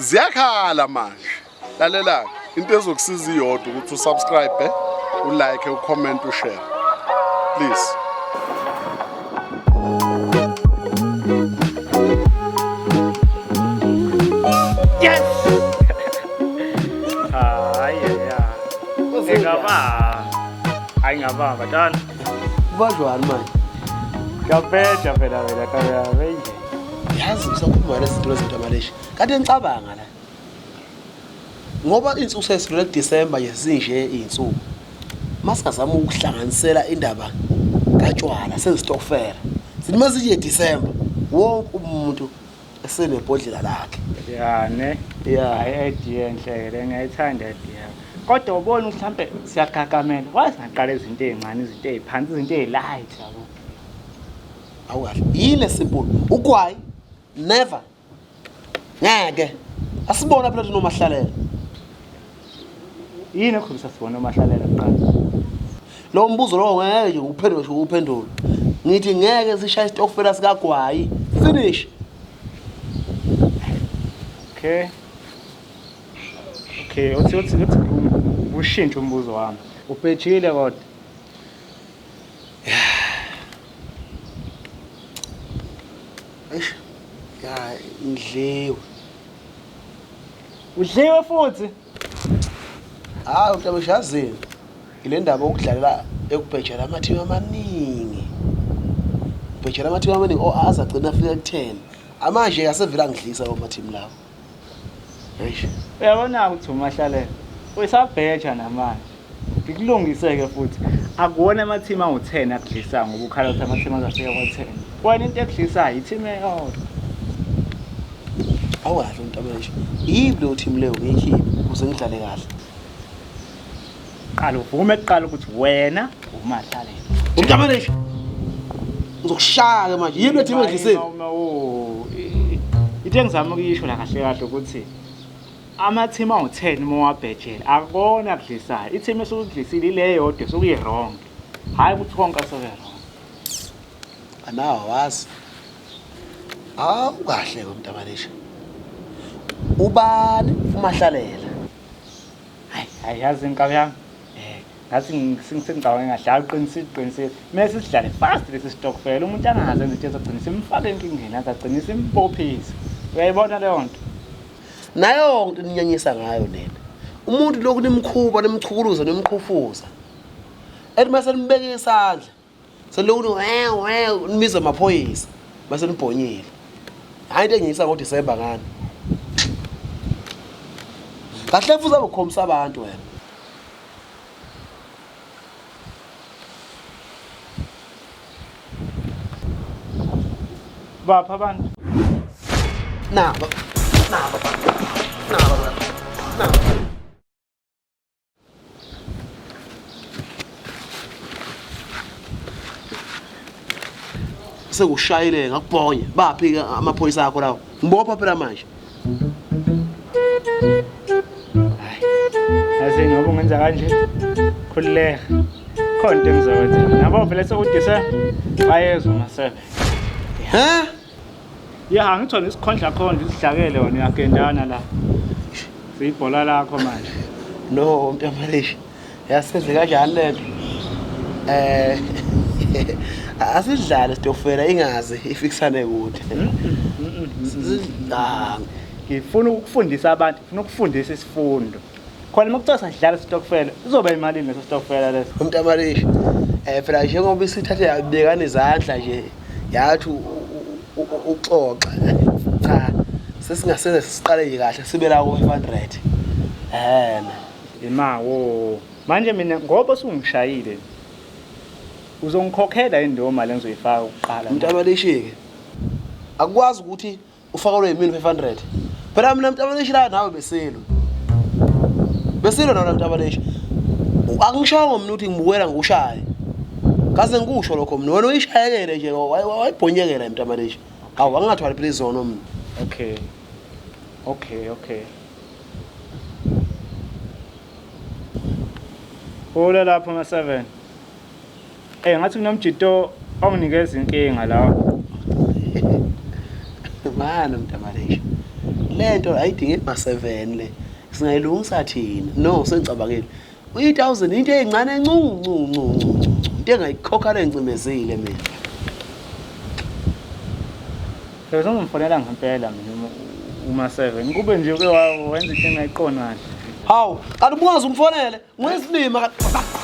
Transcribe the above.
Ziyakhala manje. Lalela into ezokusiza iyodwa ukuthi usubscribe, ulike, ucomment, ushare. Please. Yes! Hayi ya. Ngingabamba. Hayi ngabamba tana. Kubanjwani manje? Ngiyabheja phela wena kamera benje. Yazi usakhuluma lezi zinto lezinto amaleshi. Kade ngicabanga la. Ngoba insuku sesidlule kuDecember nje zinje izinsuku. Masingazama ukuhlanganisela indaba katshwala sezistokfela. Sithi masithi December wonke umuntu esenebhodlela lakhe. Ya ne. Ya. Hayi idea enhle le ngiyayithanda idea. Kodwa ubona ukuthi mhlambe siyagagamela. Wazi ngaqala izinto ezincane, izinto eziphansi, izinto ezilight yabo. Awukahle. Yini simple? Ugwayi never. Ngeke. Asibona phela thina omahlalela. Yini ekhombisa sibona omahlalela kuqala? Lo mbuzo lowo ngeke nje uphendule nje uphendule. Ngithi ngeke sishaye isitokfela sikagwayi. Finish. Okay. Okay, uthi ushintshe umbuzo wami. Ubhejile kodwa. Eish. Ya ngidliwe. Udliwe futhi. Hayi uMntabesha yazini. Ile ndaba yokudlalela ekubhejela amathimu amaningi. Ubhejela amathimu amaningi oh aze agcina afika ku-10. Amanje asevele angidlisa lawo mathimu lawo. Eish. Uyabona ukuthi umahlalela uyisabheja namanje. Ngikulungise-ke futhi akuwona amathimu awu-10 akudlisayo ngoba ukhala ukuthi amathimu azafika kwa-10. Wena into ekudlisayo ithimu eyodwa. Awukahle uMntabesha. Yiphi leyo thimu leyo ngiyikhiphe ukuze ngidlale kahle. Qala uvume kuqala ukuthi wena umahlalela. Umntabesha. Ngizokushaya ke manje. Yini le thimu engidlisile? Into engizama ukuyisho la kahle kahle ukuthi amathimu awu-10 uma uwabhejela akubona akudlisayo. Ithimu esuke ikudlisile ile yodwa esuke i-wrong. Hhayi ukuthi konke asuke wrong. Anawo awazi. Awukahle ke uMntabesha. Ubani umahlalela? Hayi, hayi yazi inkabi yami. Ngathi sengicabanga ngadlala uqinisile uqinisile. Kumele sisidlale fast lesi stokfela. Umuntu angaze enze into ezogcina simfake enkingeni aze agcine simbophise. Uyayibona leyo nto? Nayo into ninyanyisa ngayo nina. Umuntu lokhu nimkhuba nimchukuluza nimqhufuza. Ethi mase nimbeke isandla. Selokhu we we nimiza amaphoyisa bese nibhonyile. Hayi into engiyisa ngoDecember ngani. Kahle futhi uzabukhombisa abantu wena. Bapha abantu. Naba. Naba. Naba. Naba. Sekushayile ngakubhonya. Baphi ke amaphoyisa akho lawo? Ngibopha phela manje. Yazi ngoba ungenza kanje. Khululeka. Khona into engizokwenza. Nabo vele sekudise bayezwa masebe. He? Ya ngithona isikhondla khondla isidlakele wena uyagendana la. Siyibhola lakho manje. No, Mntamalishi. Yasenze kanjani lento? Asidlale sitofela ingazi ifikisane kude. Sidlale. Ngifuna ukufundisa abantu, ngifuna ukufundisa isifundo. Khona uma kuthiwa sadlala isitokfela, izoba imalini leso sitokfela leso? Mntamalishi. Phela njengoba isithathe yabekana izandla nje yathi uxoxa. Cha, sesingaseze siqale nje kahle sibe la ku 500. Imawo. Manje mina ngoba usungishayile uzongikhokhela yini leyo mali engizoyifaka kuqala? Mntamalishi ke. Akukwazi ukuthi ufakelwe yimina 500. Phela mina Mntamalishi la nawe besilwa. Besilwa nawe Mntamalishi. Angishongo mina ukuthi ngibukela ngikushaye. Kaze ngikusho lokho mina wena uyishayekele nje wayibhonyekela Mntamalishi. Hawu angingathwali phela izono mina. Okay. Okay, okay. Ula lapho ma 7. Ngathi kunomjito onginikeza inkinga la. Mana Mntamalishi. Le nto ayidingi ma-7 le. Singayilungisa thina. No, sengicabangile. Uyi-1000 into eyincane ncu ncu ncu ncu ncu. Into engayikhokha lengcimezile mina. Phela sengimfonela ngempela mina uma 7. Kube nje uke wenza into engayiqonda kahle. Hawu, kanti ubungaze umfonele? Ngiyisilima kanti.